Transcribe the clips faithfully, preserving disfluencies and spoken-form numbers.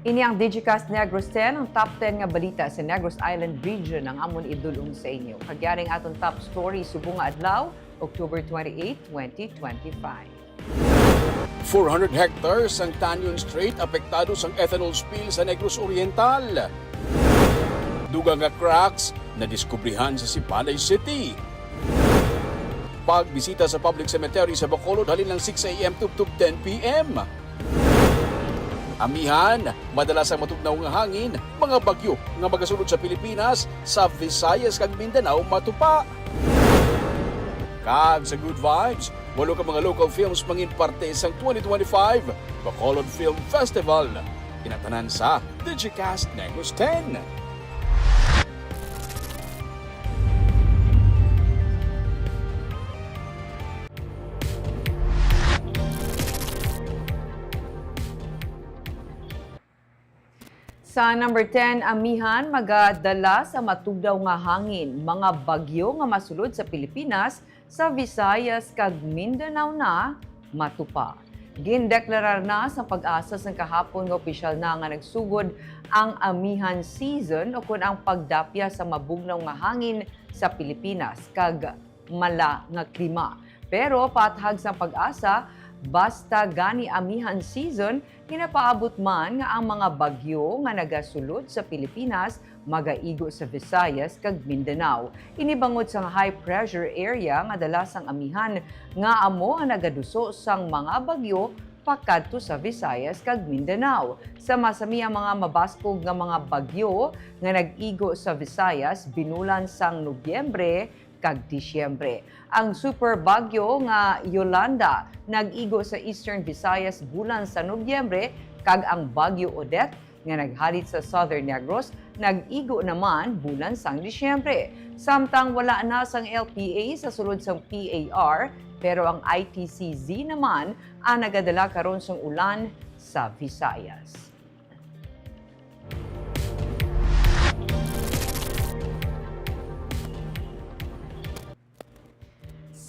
Ini ang Digicast Negros ten, ang top ten nga balita sa Negros Island Region ang amon idul-ong sa inyo. Kag yari ang aton top story subong nga adlaw, October twenty-eight, twenty twenty-five. Four hundred hectares ang Tanyon Strait apektado sang ethanol spill sa Negros Oriental. Dugang nga cracks nadiskubrihan sa Sipalay City. Pagbisita sa public cemetery sa Bacolod halin lang six a m tubtob ten p m. Amihan, madalas ang matugnaw nga hangin, mga bagyo nga magasulod sa Pilipinas, sa Visayas kag Mindanao matupa. Kag sa Good Vibes, walo ka mga local films mangin parte sang twenty twenty-five Bacolod Film Festival. Kinatanan sa Digicast Negros ten. Sa number ten, amihan magadala sa matugdaw nga hangin, mga bagyo nga masulod sa Pilipinas, sa Visayas kag Mindanao na matupa. Gindeklarar na sa PAGASA sang kahapon nga opisyal na nga nagsugod ang amihan season, ukon ang pagdapya sa mabugnaw nga hangin sa Pilipinas kag mala nga klima. Pero paathag sang PAGASA, basta gani amihan season, ginapaabot man nga ang mga bagyo nga nagasulod sa Pilipinas magaigo sa Visayas kag Mindanao. Ini bangod sang high pressure area nga dala sang amihan nga amo ang nagaduso sang mga bagyo pakadto sa Visayas kag Mindanao. Sama-sami ang mga mabaskog nga mga bagyo nga nag-igo sa Visayas binulan sang Nobyembre kag Disyembre. Ang super bagyo nga Yolanda nag-igo sa Eastern Visayas bulan sa Nobyembre, kag ang Bagyo Odette nga naghalit sa Southern Negros nag-igo naman bulan sang Disyembre. Samtang wala na sang L P A sa sulod sang P A R, pero ang I T C Z naman ang nagadala karon sang ulan sa Visayas.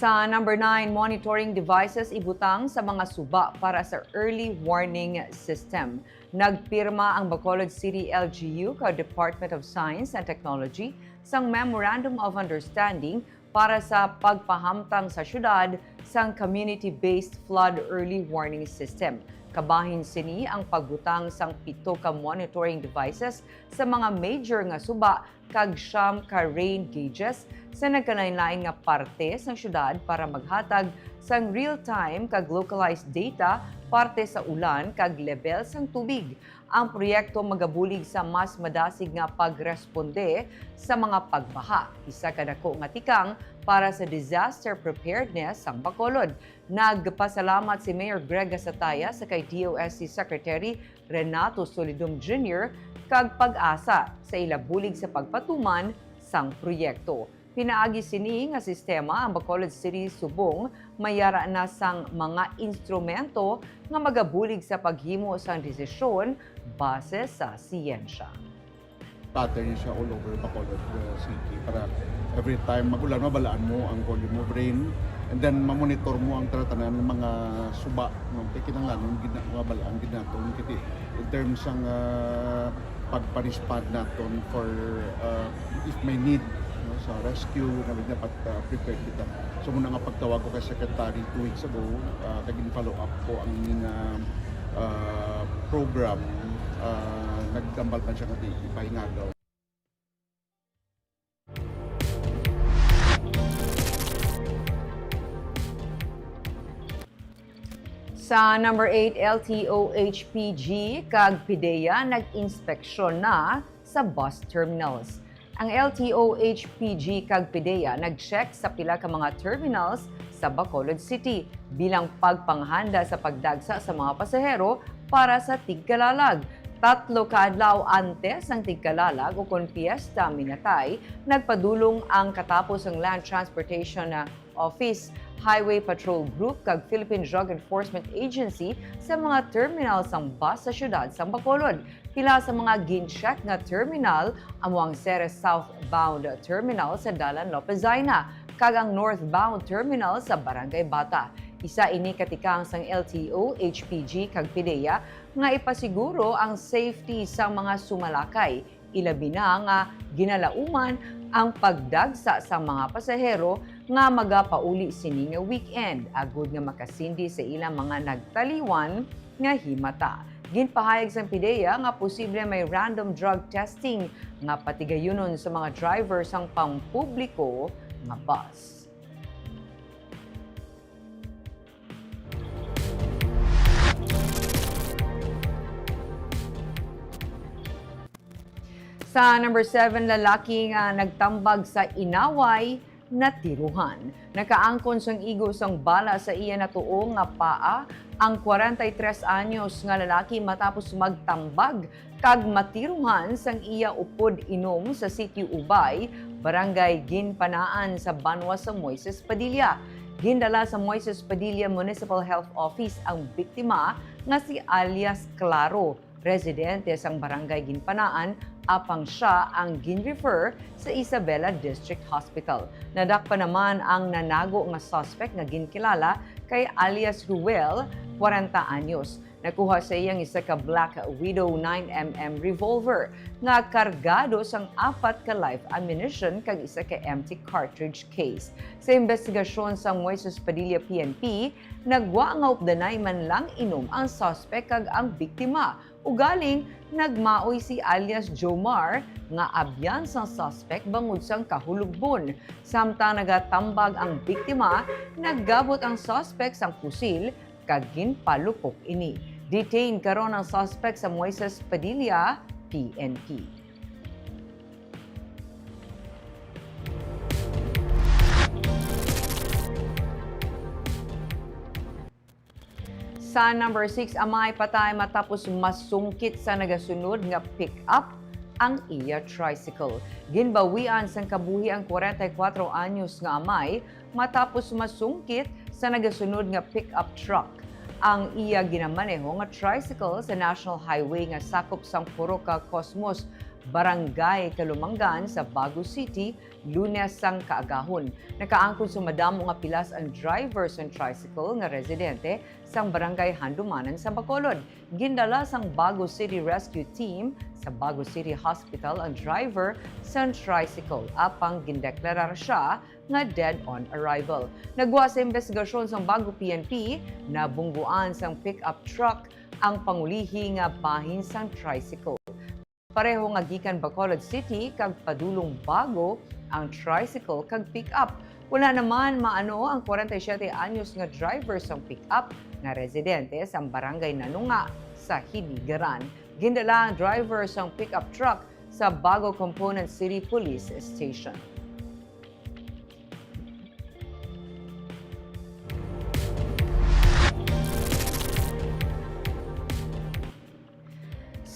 Sa number nine, monitoring devices ibutang sa mga suba para sa early warning system. Nagpirma ang Bacolod City L G U kag Department of Science and Technology sang Memorandum of Understanding para sa pagpahamtang sa siyudad sang community-based flood early warning system. Kabahin sini ang pagbutang sang pito ka monitoring devices sa mga major nga suba kag siyam ka rain gauges sa nagkalainlain nga parte sang siyudad para maghatag sang real-time kag localized data parte sa ulan kag lebel sang tubig. Ang proyekto magabulig sa mas madasig nga pagresponde sa mga pagbaha, isa ka dako nga tikang para sa disaster preparedness sang Bacolod. Nagpasalamat si Mayor Greg Gasataya sa kay D O S T Secretary Renato Solidum Junior kag PAGASA sa ila bulig sa pagpatuman sang proyekto. Pinaagi sini nga sistema, ang Bacolod City subong may yara na sang mga instrumento nga magabulig sa paghimo sang desisyon base sa siyensya. Pattern siya all over Bacolod, uh, City para every time mag-ulan, mabalaan mo ang volume of rain, and then mamonitor mo ang tanan-tanan nga mga suba, no? Kay kinahanglan gina-, mabalaan gid naton kay in terms sang, uh, pagpa-respond naton for, uh, if may need, no, sa rescue, nga dapat, uh, prepared kita. So, muna nga pagtawag ko kay Secretary two weeks ago, uh, kag gin-follow up ko ang ining, uh, uh, program, uh, nagtambal man siya nga di ipahingagaw. Sa number eight, L T O H P G kag PDEA nag-inspeksyon na sa bus terminals. Ang L T O H P G kag PDEA nag-check sa pila ka mga terminals sa Bacolod City bilang pagpanghanda sa pagdagsa sa mga pasahero para sa Tigkalalag. Tatlo ka adlaw antes ang Tigkalalag ukon Fiesta Minatay, nagpadulong ang katapos ang Land Transportation, ah, Office, Highway Patrol Group kag Philippine Drug Enforcement Agency sa mga terminal sang bus sa siyudad sang Bacolod. Pila sa mga gin-check nga terminal amo ang Ceres Southbound Terminal sa Dalan Lopez Jaena kag ang Northbound Terminal sa Barangay Bata. Isa ini ka tikang sang L T O, H P G, kag PDEA nga ipasiguro ang safety sang mga sumalakay, ilabi na nga ginalauman ang pagdagsa sang mga pasahero nga magapauli sini nga weekend, agud nga makasindi sa ilang mga nagtaliwan nga himata. Ginpahayag sang PDEA nga posible may random drug testing nga patigayunon sa mga driver sang pampubliko nga bus. Sa number seven, lalaki nga nagtambag sa inaway, natiruhan. Nakaangkon sang igo sang bala sa iya natuo nga paa ang kwarenta y tres anyos nga lalaki matapos magtambag kag matiruhan sang iya upod inom sa Sitio Ubay, Barangay Ginpanaan sa banwa sa Moises Padilla. Gindala sa Moises Padilla Municipal Health Office ang biktima nga si alias Claro, residente sang Barangay Ginpanaan, apang sia ang gin-refer sa Isabela District Hospital. Nadakpan naman ang nanago nga suspect nga ginkilala kay alias Ruel, kwarenta anyos. Nakuha sa iya ang isa ka Black Widow nine M M revolver nga kargado sang apat ka live ammunition kag isa ka empty cartridge case. Sa imbestigasyon sang Moises Padilla P N P, nagwa nga updanay man lang inom ang suspect kag ang biktima. Ugaling, nagmaoy si alias Jomar nga abyan sang suspect bangod sang kahulogbon. Samtang nagatambag ang biktima, naggabot ang suspect sang pusil kag ginpalupok ini. Detained karon ang suspect sa Moises Padilla P N P. Sa number six, amay patay matapos masungkit sa nagasunod nga pick-up ang iya tricycle. Ginbawian sang kabuhi ang kwarenta y kuwatro anyos nga amay matapos masungkit sa nagasunod nga pick-up truck ang iya ginamaneho nga tricycle sa National Highway nga sakop sang Purok Cosmos, Barangay Calumanggan sa Bago City, Lunes sang kaagahon. Nakaangkon sa madamo nga pilas ang driver sang tricycle nga residente sang Barangay Handumanan sa Bacolod. Gindala sang Bago City Rescue Team sa Bago City Hospital ang driver sang tricycle, apang gindeklarar sia nga dead on arrival. Nagwa sa imbestigasyon sang Bago P N P, nabungguan sang pick-up truck ang pangulihi nga bahin sang tricycle. Pareho nga gikan Bacolod City kag padulong Bago ang tricycle kag pick-up. Wala naman maano ang kwarenta y siyete anyos nga driver sang pick-up nga residente sang Barangay Nanunga sa Hinigaran. Gindala ang driver sang pick-up truck sa Bago Component City Police Station.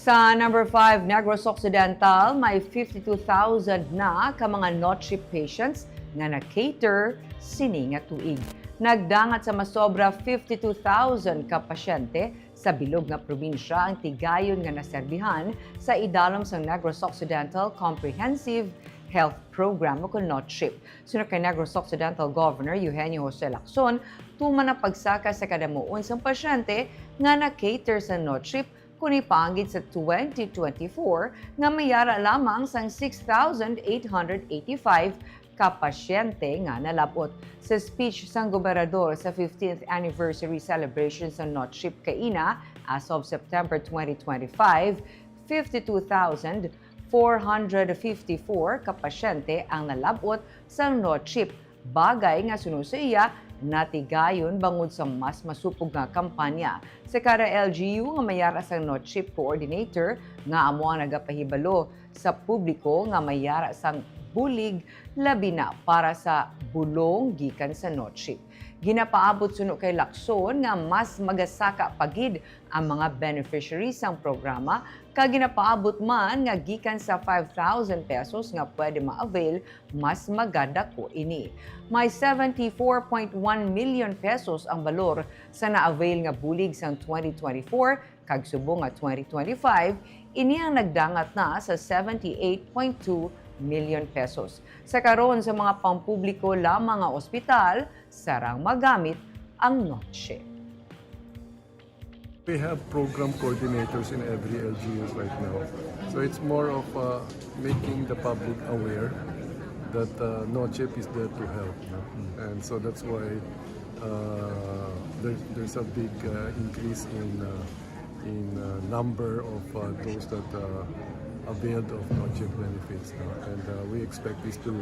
Sa number five, Negros Occidental, may fifty-two thousand na ka mga NOTCHIP patients nga na-cater sini nga tuig. Nagdangat sa masobra fifty-two thousand ka pasyente sa bilog nga probinsya ang tigayon nga naserbihan sa idalom sang Negros Occidental Comprehensive Health Program, o kon NOTCHIP. Suno kay Negros Occidental Governor Eugenio Jose Lacson, tuman ang pagsaka sa kadamuon sang pasyente nga na-cater sa NOTCHIP, kundi paanggid sa twenty twenty-four nga may ara lamang sang six thousand eight hundred eighty-five ka pasyente nga nalab-ot. Sa speech sang gobernador sa fifteenth anniversary celebration sa NOTCHIP kaina, as of September twenty twenty-five, fifty-two thousand four hundred fifty-four ka pasyente ang nalab-ot sang NOTCHIP, bagay nga suno sa iya natigayon bangod sa mas masupog nga kampanya. Sa kada L G U nga may ara sang NOTCHIP coordinator nga amo ang nagapahibalo sa publiko nga may ara sang bulig, labi na para sa bulong gikan sa NOTCHIP. Ginapaabot suno kay Lacson nga mas magasaka pa gid ang mga beneficiaries sang programa, kag ginapaabot man nga gikan sa five thousand pesos nga pwede ma-avail, mas magadako ini. May seventy-four point one million pesos ang balor sa na-avail nga bulig sang twenty twenty-four, kag subong nga twenty twenty-five, ini ang nagdangat na sa seventy-eight point two million pesos. Sa karon, sa mga pampubliko lamang nga ospital, sarang magamit ang Noche. We have program coordinators in every L G Us right now. So it's more of uh, making the public aware that uh, Nocheb is there to help. No? And so that's why uh, there, there's a big uh, increase in uh, in uh, number of uh, those that uh, availed of Nocheb benefits. No? And uh, we expect this to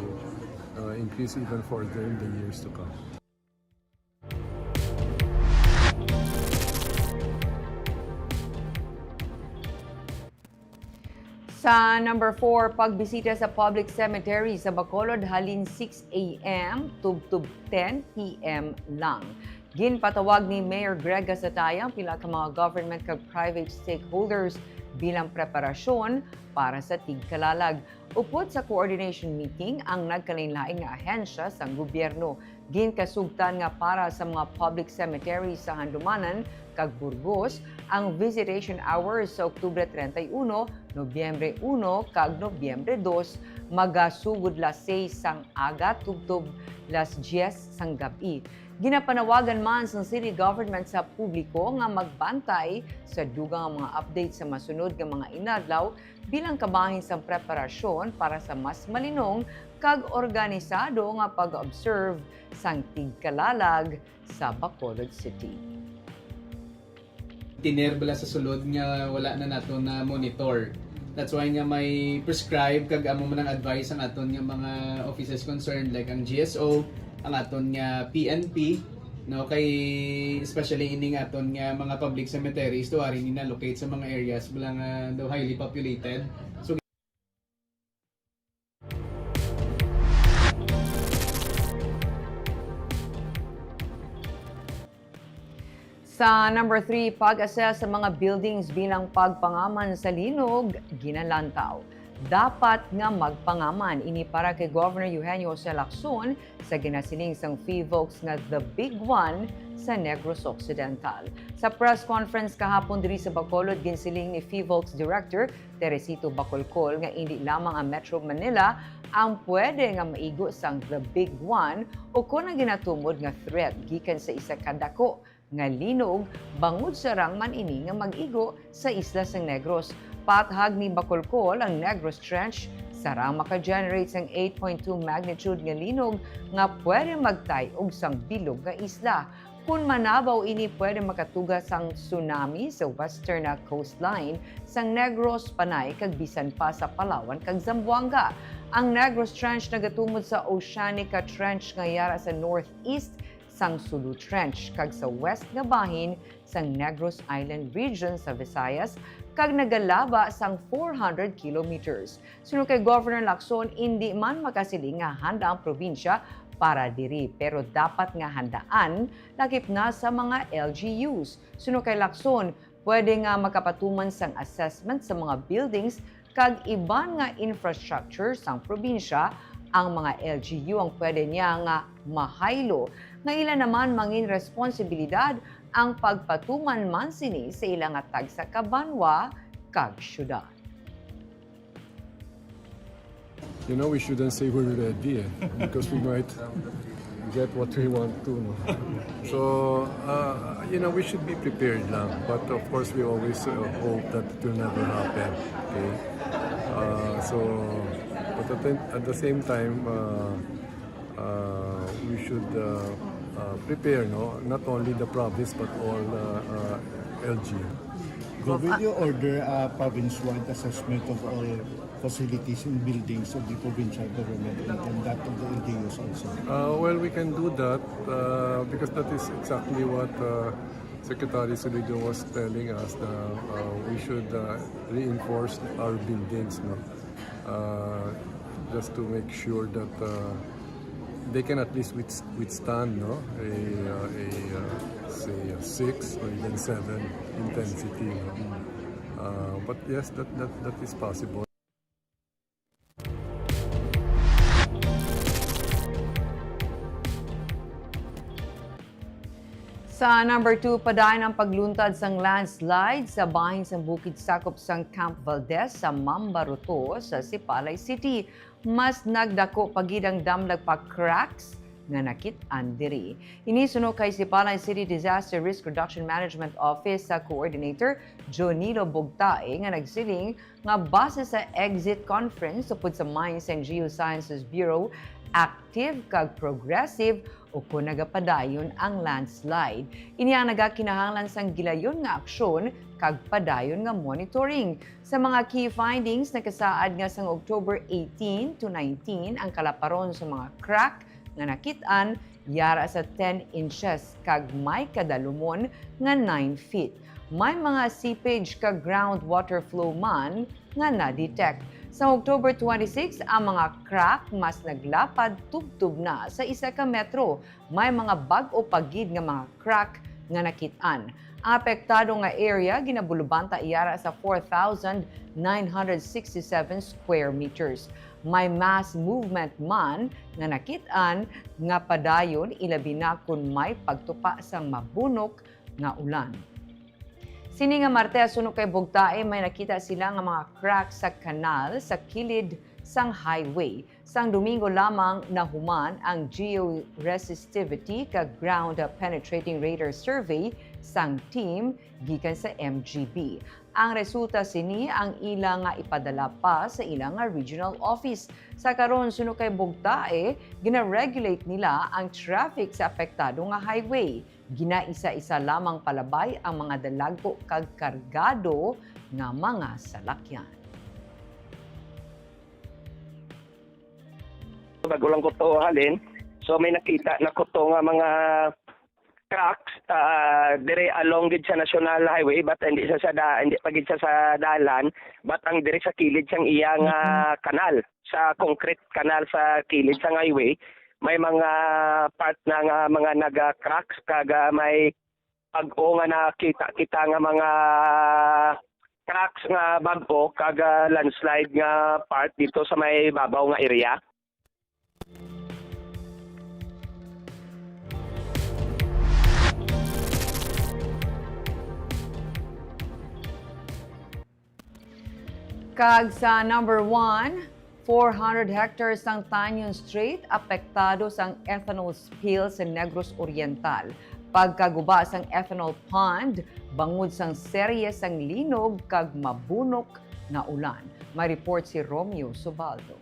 uh, increase even further in the years to come. Sa number four, pagbisita sa public cemetery sa Bacolod halin six a.m. tubtob ten p.m. lang. Ginpatawag ni Mayor Greg Gasatay ang pila ka mga government kag private stakeholders bilang preparasyon para sa tigkalalag. Upod sa coordination meeting ang nagkalainlain nga ahensya sang gobyerno. Ginkasugtan nga para sa mga public cemetery sa Handumanan kag Burgos ang visitation hours sa Oktubre treinta y uno, Nobyembre uno, kag Nobyembre dos, magasugod las seis sang aga tubtob las dyes sang gab-i. Ginapanawagan man sang city government sa publiko nga magbantay sa dugang nga mga update sa masunod nga mga inadlaw bilang kabahin sang preparasyon para sa mas malinong kag organisado nga pag-observe sang tigkalalag sa Bacolod City. Tiner bala sa sulod nga wala na nato na monitor. That's why nga may prescribe kag amo man ang advice ang aton nga mga offices concerned, like ang G S O, ang aton nga P N P, no, kay especially ining aton nga mga public cemeteries to ari ni na-locate sa mga areas bala nga daw highly populated. So Sa number three, pag-assess sa mga buildings bilang pagpangaman sa linog, ginalantaw. Dapat nga magpangaman ini para kay Governor Eugenio Jose Lacson sa ginasiling sang FIVOLCS nga The Big One sa Negros Occidental. Sa press conference kahapon diri sa Bacolod, ginsiling ni FIVOLCS Director Teresito Bacolcol nga indi lamang ang Metro Manila ang pwede nga maigo sang The Big One o kon ang ginatumod nga threat gikan sa isa ka dako nga linog, bangod sarang man ini nga mag-igo sa isla sang Negros. Paathag ni Bacolcol, ang Negros Trench sarang maka-generate sang eight point two magnitude nga linog nga pwede magtay og sang bilog nga isla. Kon manabaw ini, pwede makatuga sang tsunami sa western coastline sang Negros, Panay, kag bisan pa sa Palawan kag Zamboanga. Ang Negros Trench nagatumod sa Oceanica Trench nga yara sa northeast sang Sulu Trench kag sa west nga bahin sang Negros Island Region sa Visayas kag nagalaba sang four hundred kilometers. Suno kay Governor Lacson, indi man makasiling nga handa ang probinsya para diri, pero dapat nga handaan lakip na sa mga L G Us. Suno kay Lacson, pwede nga makapatuman sang assessment sa mga buildings kag iban nga infrastructure sang probinsya ang mga L G U. Ang pwede niya nga mahaylo nga ila naman mangin responsibilidad ang pagpatuman man sini sa ila nga tagsa ka banwa kag syudad. You know, we shouldn't say we're ready eh, because we might get what we want to. No? So, uh, you know, we should be prepared lang. But of course, we always uh, hope that it will never happen. Okay? Uh, so, but at the, at the same time, uh, uh, we should uh, uh, prepare, no? Not only the province, but all uh, uh, L G. Will you order a province-wide assessment of all facilities and buildings of the provincial government and, and that of the L G Us also? Uh, well, we can do that uh, because that is exactly what uh, Secretary Sulido was telling us. Na uh, we should uh, reinforce our buildings, no? Uh, just to make sure that uh, they can at least with- withstand, no, a, uh, a uh, say a six or even seven intensity. No? Uh, but yes, that, that that is possible. Sa number two, padayon ang pagluntad sang landslide sa bahin sang bukid sakop sang Camp Valdez sa Mambaroto sa Sipalay City. Mas nagdako pa gid ang damlag pa cracks nga nakit-an diri. Ini suno kay si Panay City Disaster Risk Reduction Management Office sa Coordinator Jonilo Bugtae nga nagsiling nga base sa exit conference upod sa Mines and Geosciences Bureau, active kag progressive o kon nagapadayon ang landslide. Ini ang nagakinahanglan sang gilayon nga aksyon kag padayon nga monitoring. Sa mga key findings, nakasaad nga sang October eighteen to nineteen ang kalaparon sa mga crack nga nakit-an yara sa ten inches kag may kadalumon nga nine feet. May mga seepage kag groundwater flow man nga na-detect. Sa October twenty-six, ang mga crack mas naglapad tubtob na sa isa ka metro. May mga bag-o pa gid nga mga crack nga nakit-an. Ang apektado nga area ginabulubanta yara sa four thousand nine hundred sixty-seven square meters. May mass movement man nga nakit-an nga padayon, ilabi na kon may pagtupa sang mabunok nga ulan. Sini nga Martes, suno kay Bugtae, may nakita sila nga mga crack sa kanal sa kilid sang highway. Sang Domingo lamang nahuman ang georesistivity kag ground penetrating radar survey sang team gikan sa M G B. Ang resulta sini ang ila nga ipadala pa sa ila nga regional office. Sa karon, suno kay Bugtae, gina-regulate nila ang traffic sa apektado nga highway. Ginaisa-isa lamang palabay ang mga dalagko kag kargado nga mga salakyan. Bago lang ko to halin, so may nakita na ko to nga mga cracks, ah, dire along gid sa National Highway, but hindi sa, sa da-, hindi pa gid sa, sa dalan, but ang dire sa kilid sang iya nga kanal, sa concrete kanal sa kilid sang highway, may mga part na nga mga naga-cracks, kag, ah, may bag-o nga nakita kita nga mga cracks nga bag-o kag, ah, landslide nga part dito sa may babaw nga area. Kag sa number one, four hundred hectares sang Tanyon Strait apektado sang ethanol spill sa Negros Oriental. Pagkaguba sang ethanol pond, bangod sang serye sang linog kag mabunok nga ulan. May report si Romeo Subaldo.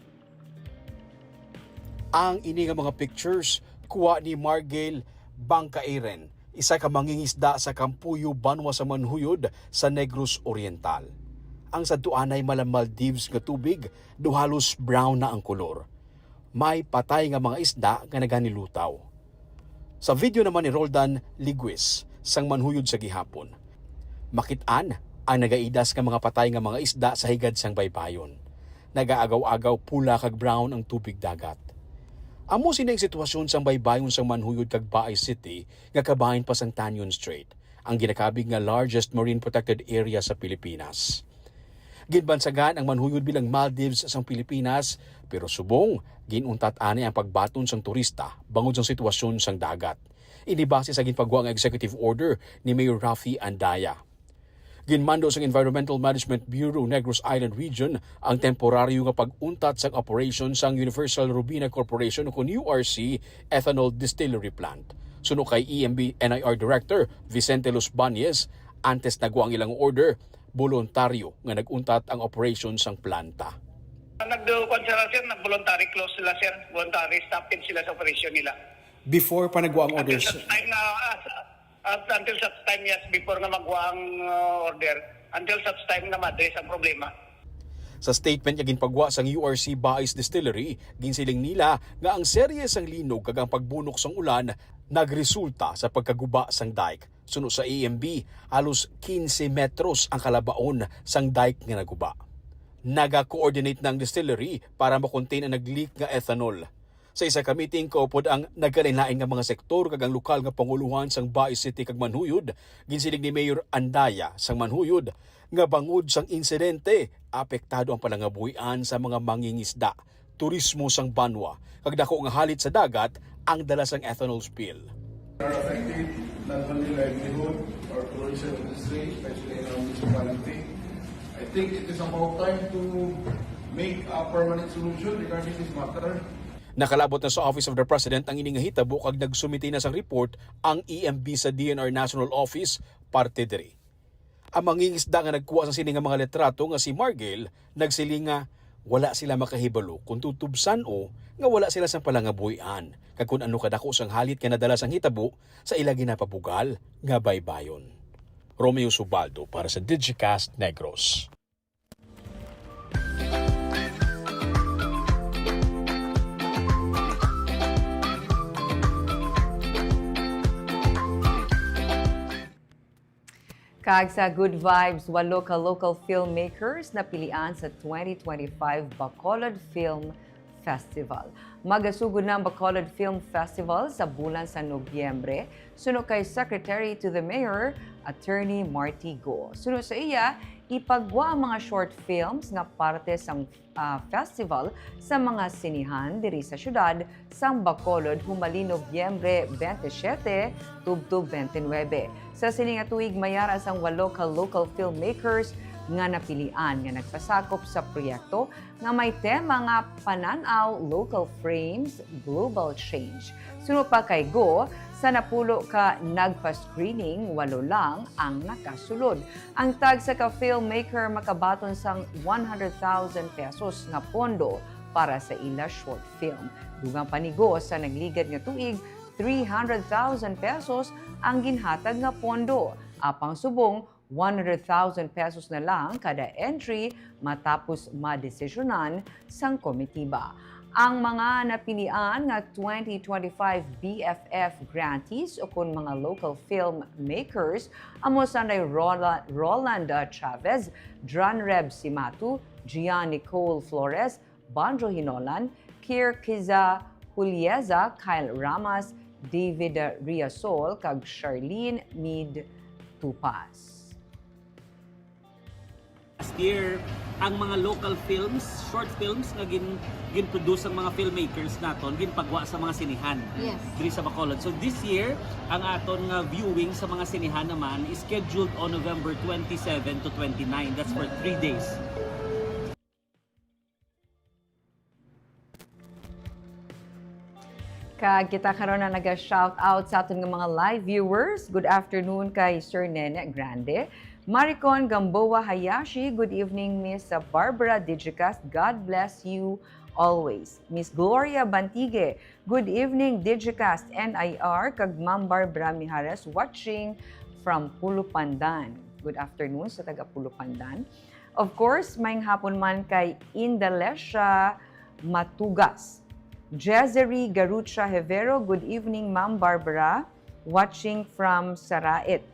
Ang ini nga mga pictures kuha ni Margale Bangkairen, isa ka mangingisda sa Kampuyo, banwa sa Manhuyod sa Negros Oriental. Ang sadtuanay mala Maldives nga tubig, daw halos brown na ang kolor. May patay nga mga isda nga naganilutaw. Sa video naman ni Roldan Liguis, sang Manhuyod sa gihapon, makit-an ang nagaidas nga mga patay nga mga isda sa higad sang baybayon. Nagaagaw-agaw pula kag brown ang tubig dagat. Amo sini ang sitwasyon sang baybayon sang Manhuyod kag Baay City nga kabahin pa sang Tanyon Strait, ang ginakabig nga largest marine protected area sa Pilipinas. Ginbansagan ang Manhuyod bilang Maldives sang Pilipinas, pero subong gin-untat ani ang pagbaton sang turista bangod sang sitwasyon sang dagat. Ini base sa ginpagwa nga executive order ni Mayor Raffy Andaya. Ginmando sang Environmental Management Bureau Negros Island Region ang temporaryo nga pag-untat sang operation sang Universal Robina Corporation, ukon U R C, ethanol distillery plant. Suno kay E M B N I R Director Vicente Los Bañez, antes nagwa ang ilang order, boluntaryo nga nag-untat ang operation sang planta. Nag-, kuwan sila, sir, nag-voluntary close sila, sir. Voluntary stoppage sila sa operation nila. Before pa nagwa ang order, sir? Until such time na, ah, sa, at until such time, yes, before nga magwa ang, ah, order, until such time nga ma-address ang problema. Sa statement nga ginpagwa sang U R C Baez Distillery, ginsiling nila nga ang serye sang linog kag ang pagbunok sang ulan nagresulta sa pagkaguba sang dike. Suno sa E M B, halos quince metros ang kalabaon sang dike nga naguba. Naga-coordinate na ang distillery para ma-contain ang nag-leak nga ethanol. Sa isa ka meeting kaupod ang nagkalainlain nga mga sektor kag ang lokal nga pangulohan sang Baez City kag Manhuyod, ginsiling ni Mayor Andaya sang Manhuyod nga bangod sang insidente, apektado ang panangabuhian sa mga mangingisda, turismo sang banwa, kag dako nga halit sa dagat ang dala sang ethanol spill. Are affected not only livelihood or tourism industry, especially in our municipality. I think it is about time to make a permanent solution regarding this matter. Nakalabot na sa Office of the President ang ini nga hitabo kag nagsumiti na sang report ang E M B sa D E N R National Office parte diri. Ang mangingisda nga nagkuha sa sini nga mga litrato nga si Margil nagsiling nga wala sila makahibalo kung tutubsan o nga wala sila sang palangabuhian kag kun ano kadako sang halit nga nadala sang hitabo sa ila ginapabugal nga baybayon. Romeo Subaldo para sa Digicast Negros. Kag sa Good Vibes, walo ka local filmmakers napilian sa twenty twenty-five Bacolod Film Festival. Magasugod na ang Bacolod Film Festival sa bulan sa Nobyembre, suno kay Secretary to the Mayor, Attorney Marty Go. Suno sa iya, ipagwa ang mga short films nga parte sang ah, festival sa mga sinehan diri sa siyudad sang Bacolod humalin Nobyembre twenty-seven tubtob twenty-nine. Sa sini nga tuig, may ara sang walo ka local filmmakers nga napilian nga nagpasakop sa proyekto nga may tema nga Panan-aw Local Frames Global Change. Suno pa kay Go, sa napulo ka nagpa-screening, walo lang ang nakasulod. Ang tagsa ka filmmaker makabaton sang one hundred thousand pesos nga pondo para sa ila short film. Dugang pa ni Go, sa nagligad nga tuig, three hundred thousand pesos ang ginhatag nga pondo. Apang subong, one hundred thousand pesos na lang kada entry matapos madesisyonan sang komitiba. Ang mga napilian nga twenty twenty-five B F F grantees ukon mga local filmmakers amo sanday Rola-, Rolanda Chavez, John Reb Simatu, Gian Nicole Flores, Banjo Hinolan, Kirkiza Julieza, Kyle Ramas, David Riasol, kag Charlene Mead Tupas. Last year, ang mga local films, short films nga gin-, gin-produce ang mga filmmakers naton, ginpagwa sa mga sinehan Yes. diri sa Bacolod. So this year, ang aton nga viewing sa mga sinehan naman is scheduled on November twenty-seven to twenty-nine. That's for three days. Kag kita karon na naga-shout out sa aton nga mga live viewers. Good afternoon kay Sir Nene Grande. Maricon Gamboa Hayashi, good evening, Miss Barbara Digicast. God bless you always. Miss Gloria Bantigue, good evening, Digicast N I R, kag Ma'am Barbara Mijares, watching from Pulupandan. Good afternoon sa taga Pulupandan. Of course, maayong hapon man kay Indalesia Matugas. Jezeri Garucha Hevero, good evening, Ma'am Barbara. Watching from Sarait.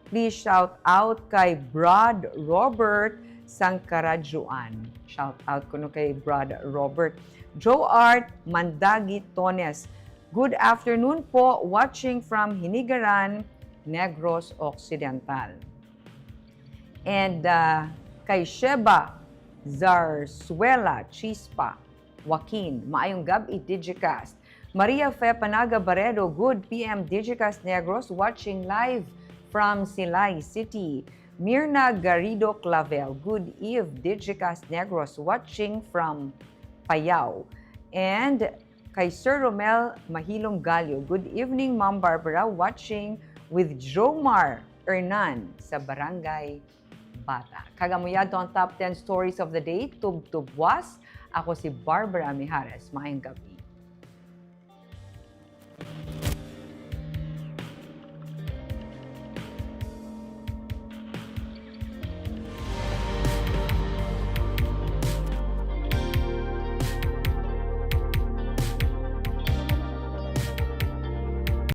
Please shout out kay Brad Robert sang Karadyoan. Shout out kuno kay Brad Robert. Joe Art Mandagi Tones. Good afternoon po. Watching from Hinigaran, Negros Occidental. And, ah, kay Sheba Zarzuela Chispa Joaquin, maayong gab-i, Digicast. Maria Fe Panaga Barredo, good P M Digicast Negros, watching live from Silay City. Mirna Garrido Clavel, good eve, Digicast Negros, watching from Payao. And kay Sir Romel Mahilom Gallo, good evening, Ma'am Barbara, watching with Jomar Hernan sa Barangay Bata. Kag amo yadto ang top ten stories of the day, tubtob buas. Ako si Barbara Mijares. Maayong gab-i.